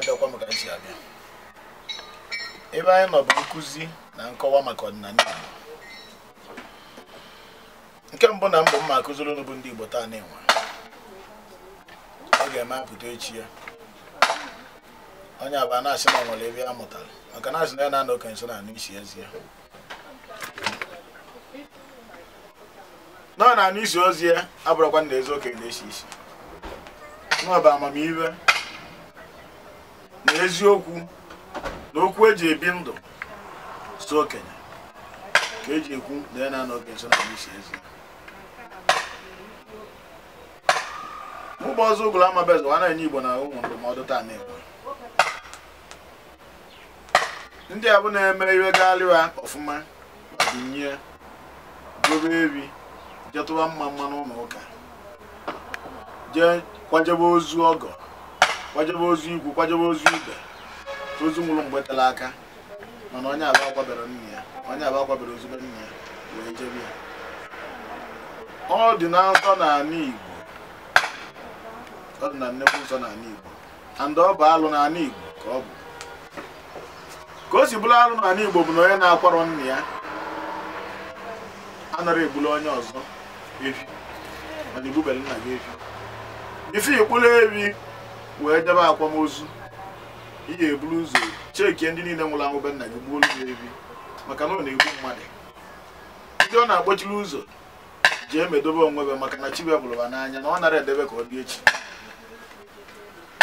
Abịakwa m ka m si abịa. Ebe anyị nọ bụ nkụzi na nkọwa maka ọdịnala Igbo. Nke mbụ na mbụ mma akụziri unu bụ ndị Igbo taa na-enwe. Ọ ga-eme apụta echi ya. Onye abụ a na-asị na ọ nwere ebe ya mụtara maka na asị na ya na-anọ okenye nso na-anụ isi ezi ya. Na ọ na-anụ isi ozi ya abụrụkwa na ezi okenye na-esi isi. N'ọba amamihe na eziokwu na okwu eji ebi ndụ so okenye ka eji ekwu na ya na-anọ okenye nso na-anụ isi ezi ya. Mụba ọzọ ụgụrụ amabeze ọ na-enye Igbo na ụmụ ndụmọdụ taa na-enwe. Ndị a bụ na-eme iwe galịwa ọfụma binye gobe ewi jetụwa mma mma n'ụlọ ụka jee kwajebe ozu ọgọ kwajebe ozu ikwu kwajebe ozu ibe ozu nwụrụ mgbe tere aka mana onye aba akwabere nne ya onye aba akwabere ozu be nne ya wee jebe ya. Ọ dị na nsọ n'ala Igbo, ọ dị na nnekwu nsọ n'ala Igbo and ọ bụ alụ n'ala Igbo ka ọ bụ. Ka o si bụrụ alụ n'ala Igbo bụ na onye na-akwarọ nne ya anara egbulu onye ọzọ efi mana igbubere nna gị efi. Ife ikpụrụ ewi wee jebe akwamozu ị ga-eburu ụzọ chekie ndị niile nwụrụ anwụ be nna gị gbuolu gị ewi maka na ọ na-egbu mmadụ. Ndị ọ na-agbochiri ụzọ jee medobe onwe be maka na chibe bụrụ ha n'anya na ọ nara edebe ka ọ dị echi.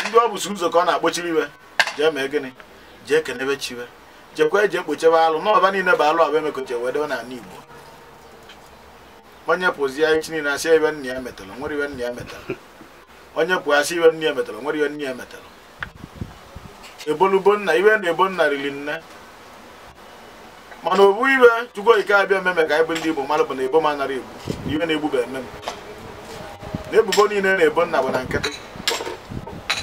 Ndị ọ bụ so ụzọ ka ọ na-akpọchiri iwe jee mee gịnị jee kenebe chibe jekwa eji ekpochebe alụ n'ọba niile bụ alụ abụ emekoche wee debe n'ala Igbo. Onye pụzie echi niile asị ibe nna ya metara nwere ibe nna ya metara. Onye pụọ asị ibe nna ya metara nwere ibe nna ya metara. Ebolubo nna ibe na-ebo nna riri nne mana obu ibe Chukwu Okike abịa ememe ka anyị bụ ndị Igbo mara bụ na ebo m anara egbu na ibe na-egbu bụ eme m. Na ebubo niile na-ebo nna bụ na nkịtị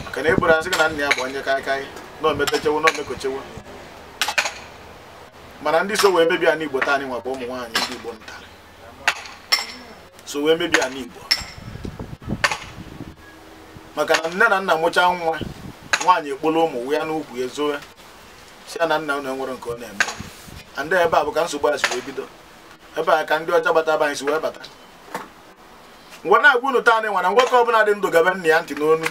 maka na eboro asị gị na nna ya bụ onye kaikai na ometechewo na omekochewo. Mana ndị so wee mebi ala Igbo taa anyị nwakwa ụmụ nwaanyị ndị Igbo ntara so wee mebi ala Igbo maka na nne na nna mụchaa nwa nwaanyị ekpolo ụmụ wee ya n'ukwu ya ezowe si ya na nna unu enwere nke ọ na-eme. Ndị ebe a bụ ka nsogbu a si wee bido, ebe a ka ndị ọcha bata be anyị si wee bata. Ngwa na-agwa unu taa anyị nwa na nwoke ọbụla dị ndụ gebe nna ya ntị n'onu.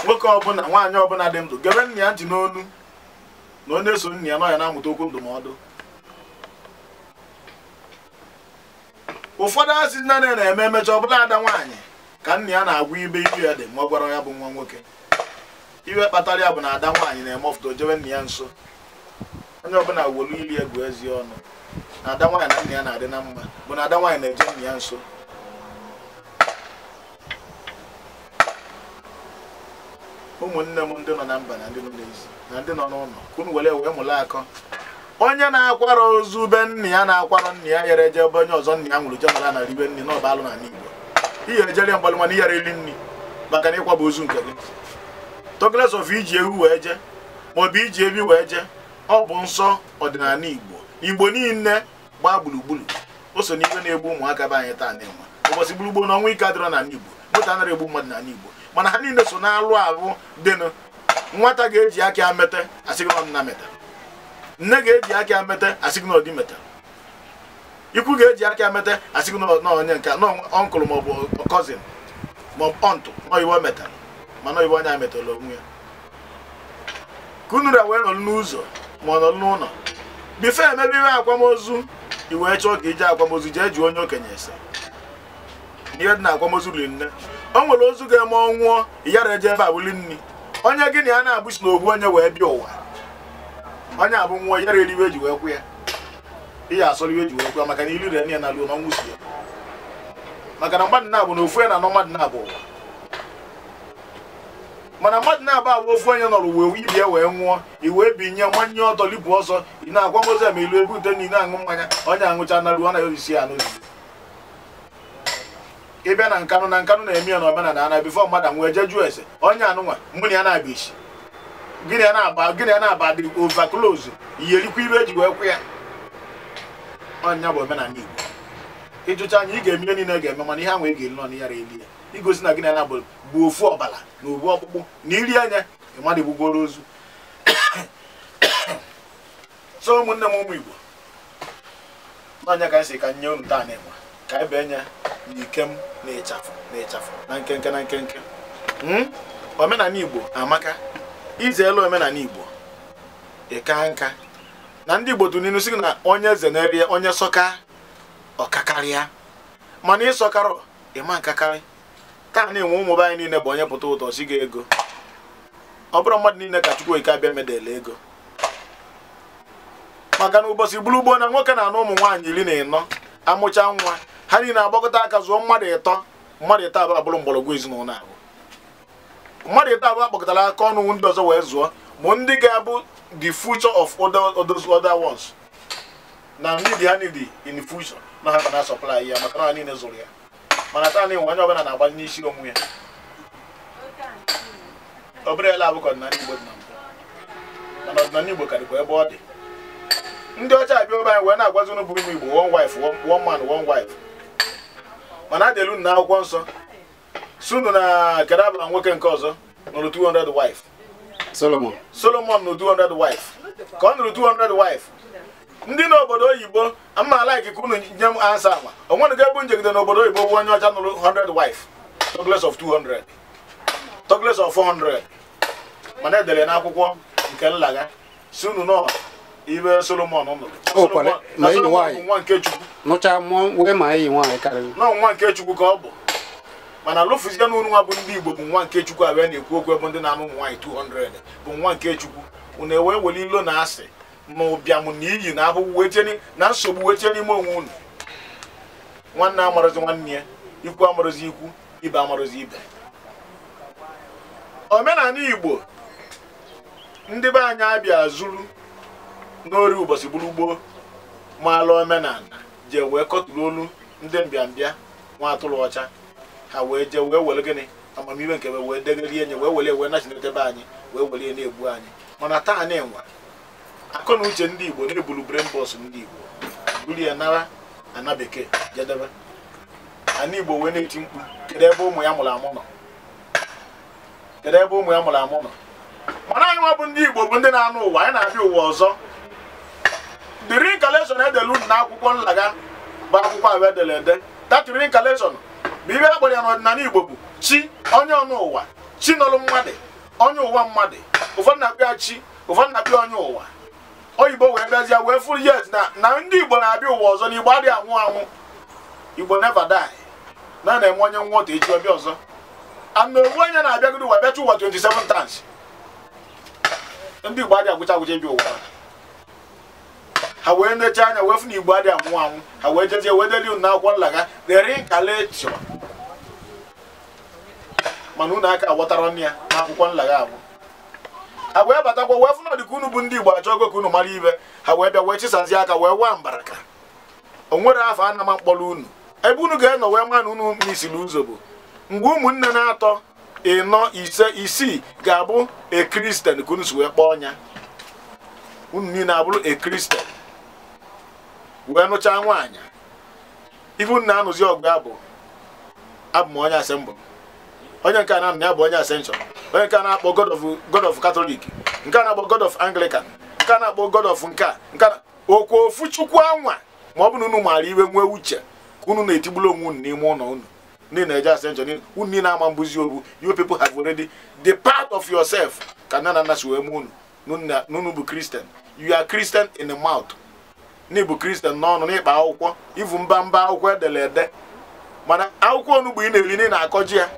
Nwoke ọbụla nwaanyị ọbụla dị ndụ gebe nna ya ntị n'onu na ọ na-eso nna ya nọ ya na-amụta okwu ndụmọdụ. Ụfọdụ asị nna na-eme emecha ọbụla ada nwaanyị ka nna ya na-agwa ibe ibe ya dị ma ọ gwara ya bụ nwa nwoke. Iwe kpatara ya bụ na ada nwaanyị na-eme ọfụta o jebe nna ya nso. Onye ọbụla wolu ili egwu ezi ọnụ na ada nwaanyị na nna ya na-adị na mma bụ na ada nwaanyị na-eje nna ya nso. Ụmụnne m ndị nọ na mba na ndị nọ n'ezi na ndị nọ n'ụlọ ka unu were wee mụrụ akọ. Onye na-akwara ozu be nna ya na-akwara nna ya yere eje ebe onye ọzọ nna ya nwụrụ je nọrọ na ribe nri n'ọba alụ n'ala Igbo. Ihe ejere mgbalụ mana iyara eli nri maka na ịkwaba ozu nke gị. Talkless of iji ewu wee jee maọbụ iji ebi wee jee, ọ bụ nsọ ọdịnala Igbo. Igbo niile gbaa gburugburu o so n'ihe na-egbu ụmụaka be anyị taa na-enwe. Ụbọchị gburugburu na ọnwa ike adịrọ n'ala Igbo, moto anaghị egbu mmadụ n'ala Igbo mana ha niile so na-alụ ahụ dịnụ. Nwata ga-eji aka ya mete asị gị na nna metara, nne ga-eji aka ya mete asị gị na ọdị metara, ikwu ga-eji aka ya mete asị gị na onye nke na ọnkụl maọbụ kọzin maọbụ ọntụ na iwe metara mana iwe onye a metara onwe ya. Ka unu wee nọrọ n'ụzọ ma ọ nọrọ n'ụlọ bife emebe iwe akwamozu i wee chọọ ka ije akwamozu jee jụọ onye okenye ese ihe dị na akwamozu riri nne. O nwere ozu ga-eme ọnwụọ yara eje ebe abụli nni onye gị na ya na-abụsi na ogbu onye wee bịa ụwa onye abụ nwụọ yara eriwe eji wee kwụ ya ihe asọrọ iwe eji wee kwụ ya maka na ilu rere ya na luo na ọnwụ si ya maka na mmadụ na-abụ na ofu ya na anọ mmadụ na-abụ ụwa mana mmadụ na-abụ abụ ofu onye nọrọ wee ibie wee nwụọ i wee binye nwanye ọtọ lipụ ọsọ ị na-akwamozu eme ilu ebe ute na ị na-aṅụ mmanya onye aṅụcha na ruo anaghị isi ya n'ozugbo. Ị bịa na nkanụ na nkanụ na-eme ya na omenala ana bifo mmadụ anwụ eje jụọ ese onye anụnwa mụ na ya na-abịa isi gịnị ya na-aba gịnị ya na-aba dị over close iyerikwa ibe eji wee kwụ ya. Ọnya bụ omenala Igbo. Ịjụcha anya ị ga-eme ihe niile ga-eme mana ihe ahụ ị ga-eri nọ na yara eli ya. Igosi na gị na ya bụ ofu ọbara na obu ọkpụkpụ na iri anya ịmadụ egbugoro ozu. So ụmụnne m ụmụ Igbo, n'ọnya ka anyị si ka nye unu taa na-enwe ka anyị bee nya na ikem na ịchafụ na ịchafụ na nkenke na nkenke. Omenala Igbo amaka. Izeelu omenala Igbo ịka nka na ndị Igbo tụ n'ilu sị na onye zenerie onye sọka ọkakarịa, mana ịsọkarọ ịma nkakarị. Taa na-enwe ụmụ be anyị niile bụ onye pụta ụtọ si gị ego. Ọ bụrụ mmadụ niile ka Chukwu Okike abịa medele ego, maka na ụbọchị gburu gboo na nwoke na-anụ ụmụ nwaanyị 14 amụcha nwa ha niile agbakọta aka zụọ mmadụ 3, mmadụ 3 abụọ abụrụ mgbọrọgwụ ezinụlọ ahụ. Mmadụ 3 abụọ akpọkọtara aka ọnụ ndị ọzọ wee zụọ ma ndị ga-abụ the future of those other ones na need ha need in the future na ha na supply ya, maka na ha niile zụrụ ya. Mana taa na-enwe onye ọbụla na-agba n'isi onwe ya. Ọ bụrụ ya abụkọ ọdịnala Igbo dị na mbụ, mana ọdịnala Igbo karịkwa ebe ọ dị. Ndị ọcha abịa ebe anyị wee na-agwazi unu bụ ụmụ Igbo one wife, one man, one wife. Mana adịlu na akwụkwọ nsọ sunu na kedaba nwoke nke ọzọ nụrụ 200 wife. Solomon nụrụ 200 wife. Ka ọ nụrụ 200 wife, ndị n'obodo oyibo ama like ka unu nye m ansa ama onwere ga ebu njegide n'obodo oyibo bụ onye ọcha nụrụ 100 wife, talk less of 200, talk less of 400. Mana edere n'akwụkwọ nke nlaga si unu nọ ibe Solomon nụrụ nwa nke Chukwu nọ nwa nke Chukwu ka ọ bụ. Mana lụfụzie n'unu nwa bụ ndị Igbo bụ nwa nke Chukwu abịa na-ekwu okwu ebe ndị na-anụ ụmụ nwaanyị 200 bụ nwa nke Chukwu. Unu ewee were ilo na asị na ụbịam na iyi na ahụhụ na nsogbu wetie n'ime onwe unu. Nwanne amarozi nwanne ya, ikwu amarozi ikwu, ibe amarozi ibe. Omenala Igbo ndị be anyị abịa zuru n'ori ụbọchị gburu gboo maala omenala jee wee kọtụrụ olu ndị mbịambịa nwa atụrụ ọcha ha wee jee wee were gịnị amamihe nke wee degerie nye wee were wee nachinete be anyị wee were na-egbu anyị. Mana taa na-enwe akọ na uche ndị Igbo na-ebulu brain box ndị Igbo buru ya nara ana bekee jedebe ana Igbo wee na-eti mkpu kedu ebe ụmụ ya mụrụ amụ nọ, kedu ebe ụmụ ya mụrụ amụ nọ. Mana anyị nwa bụ ndị Igbo bụ ndị na-anụ ụwa, anyị na-abịa ụwa ọzọ. The reincarnation edelu na akwụkwọ nlaga bụ akwụkwọ ahụ edere ede. That reincarnation bụ ibe akpọrọ ya n'ọdịnala Igbo bụ chi onye ọnụ ụwa, chi nọrọ mmadụ, onye ụwa mmadụ. Ụfọdụ na-akpọ ya chi, ụfọdụ na-akpọ ya onye ụwa. Oyibo wee bịazie wee fụrụ yes na ndị Igbo na-abịa ụwa ọzọ na Igbo adịghị anwụ anwụ. Igbo never die. Na na-eme onye nwụọ echi ọbịa ọzọ. Ana owu onye na-abịagodo ụwa bịacha ụwa 27 times. Ndị Igbo adịghị agwụcha agwụcha ebi ụwa. Ha wee necha anya wee fụ na Igbo adịghị anwụ anwụ. Ha wee jezie wee deli unu n'akwụkwọ nlaga the reincarnation. Mana unu aka aghọtara ya n'akwụkwọ nlaga abụ. Ha wee batakwa wee fụ na dịka unu bụ ndị Igbo achọgo ka unu mara ibe. Ha wee bịa wee chisazie aka wee waa mbaraka. O nwere afọ anama mkpọrọ unu. Ebe unu ga-enọ wee ma na unu misiri ụzọ bụ mgbe ụmụnne na-atọ 4 5 6 ga-abụ a Christian ka unu si wee kpọọ ọnya. Unu niile abụrụ a Christian wee nụchaa nwaanyị. Ife unu na-anụzi ọgụ abụ abụ m onye Assemble, onye nke a na-anụ ya bụ onye Ascension, onye nke a na-akpọ God of Catholic, nke a na-akpọ God of Anglican, nke a na-akpọ God of nke a nke a okwu ofu Chukwu anwa. Ma ọ bụ na unu maara iwe nwee uche ka unu na-etigbulu onwe unu n'ime ụlọ unu ndị na-eje Ascension, unu niile ama mbuzi obu. You people have already the part of yourself ka nna na nna si wee mụ unu n'unu bụ Christian. You are Christian in the mouth. N'ịbụ Christian n'ọnụ n'ịkpa akwụkwọ ivu mba mba akwụkwọ edere ede. Mana akwụkwọ onugbu ị na-eri ị na-akọji ya,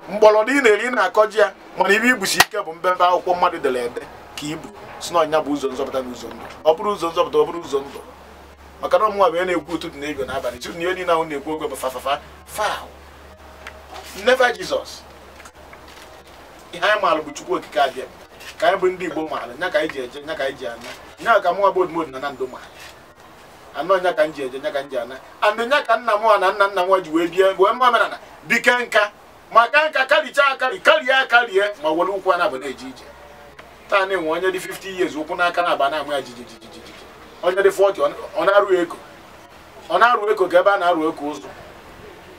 mgbọrọdị ị na-eri ị na-akọji ya, mana ibe ibusi ike bụ mbembe akwụkwọ mmadụ dere ede ka ibu si na ọnya bụ ụzọ nzọpụta na ụzọ ndụ. Ọ bụrụ ụzọ nzọpụta, ọ bụrụ ụzọ ndụ. Maka na ọmụnwa bụ ihe na-ekwu ụtụtụ na ego n'abalị tutu na ihe niile ahụ na-ekwu okwu bụ fafafa foul. Never Jesus. Ihe anyị maara bụ Chukwu Okike abịa ka anyị bụ ndị Igbo maara nya ka anyị ji eje nya ka anyị ji ana nya ka mụnwa bụ odumodụ na ndụ maara anọ nya ka m ji eje nya ka m ji ana andị nya ka nna m na nna nna m ji wee bie wee mma omenala bike nka maka nka karichaa akarị karie akarie ma were ụkwụ a na-abụ na-eje ije. Taa na-enwe onye dị 50 years ụkwụ n'aka na-aba na-amụ ya jijijijiji, onye dị 40 ọ na-arụ eko, ọ na-arụ eko ka ebe a na-arụ eko ụzọ.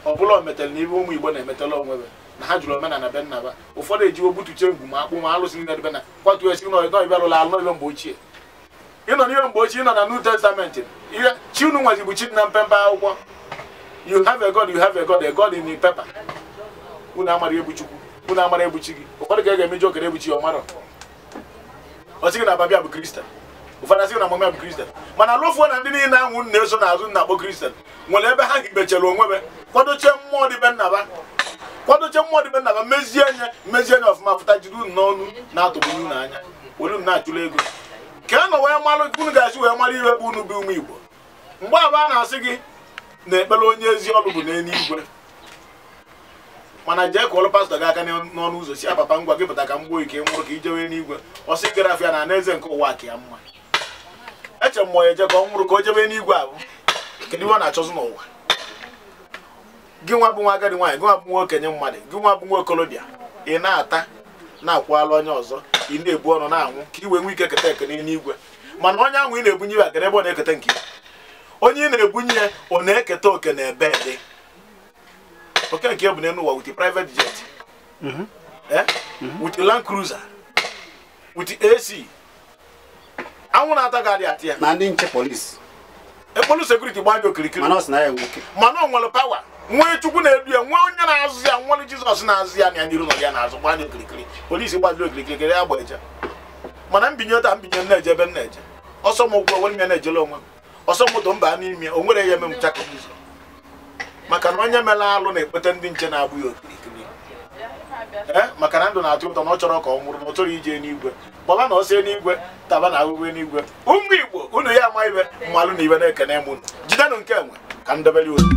Ọ bụla ometela na ibe ụmụ Igbo na-emetela onwebe na ha jụrụ omenala be nna ba. Ụfọdụ ejiwo gbutuche ngwu ma akpụ ma alụsị niile dịbe na kwatu esi nọ ibe alụla alụ n'ibe mgbe ochie. Ịnọ n'ihe mgbe ochie, ịnọ na New Testament, ihe chi unu nwezi bụ chi dị na mpempe akwụkwọ. You have a God, you have a God, a God in the paper. Unu amara egbu Chukwu, unu amara egbu chi gị. Ụfọdụ ka ga-emeji okere egbu chi ya ọmarọ. Ọ sị gị na babịa bụ Kristian, ụfọdụ asị gị na mama bụ Kristian, mana alụfuo na ndị niile ahụ na-eso n'azụ na-akpọ Kristian nwere ebe ha hibechara onwe be, kwadoche mmụọ dị be nna ba, kwadoche mmụọ dị be nna ba, mezie anya mezie anya ọfụma, fụta jiri unu n'ọnụ na-atụgbunye unu anya, were unu na-achụla ego ka a nọ wee malụ unu ga-asị wee mara iwe bụ unu bụ ụmụ Igbo. Mgbe abụ a na-asị gị na ekpere onye ezi ọlụ bụ n'eluigwe, mana jee kụọrọ pastọ gị aka n'ọnụ ụzọ si papa ngwa gị pụta ka m gbuo ike nwụrụ ka ijewe n'igwe, ọ sị gara afịa na anaeze nke ụwa ka ya mma. Eche mmụọ ya eje ka ọ nwụrụ ka o jebe n'igwe abụ. Kedu ihe ọ na-achọzụ n'ụwa? Gị nwa bụ nwa agadi nwaanyị, gị nwa bụ nwa okenye mmadụ, gị nwa bụ nwa okorobịa, ị na-ata na-akwụala onye ọzọ, ị na-ebu ọnụ na-anwụ ka i wee nwee ike keta eke n'eluigwe. Mana onye ahụ ị na-ebunye ya kere ebe ọ na-eketa nke ya, onye ị na-ebunye ya ọ na-eketa oke na ebe dị oke nke bụ n'elu ụwa with private jet, with Land Cruiser, with AC, anwụ na-ata gị adị atị ya na ndị nche polisi ekpolu sekuriti gbaa okirikiri, mana ọ nwere pawa, nwee Chukwu na-edu ya, nwee onye na-azụ ya, nwere Jizọs na-azụ ya na ya n'iru nọ ya na-azụ gbaa okirikiri, polisi gbaziri okirikiri kere ya gba eje. Mana mbinye taa mbinye m na-eje ebe m na-eje, ọsọ m ụkwụ onwe m ya na-ejele onwe m, ọsọ moto mba n'ime o nwere ya eme m chaka ụzọ, maka na onye mere alụ na-ekpete ndị nche na-agbụ ya okirikiri. Maka na ndụ na-atụ ụtọ na ọ chọrọ ka ọ nwụrụ na ọ chọrọ ije n'igwe, gbaba na ọsọ n'igwe, taba na ahụhụ n'igwe. Ụmụ Igbo unu ya ama ibe mmalụ na ibe na-ekene m unu, jidenụ nke enwe ka m debere unu.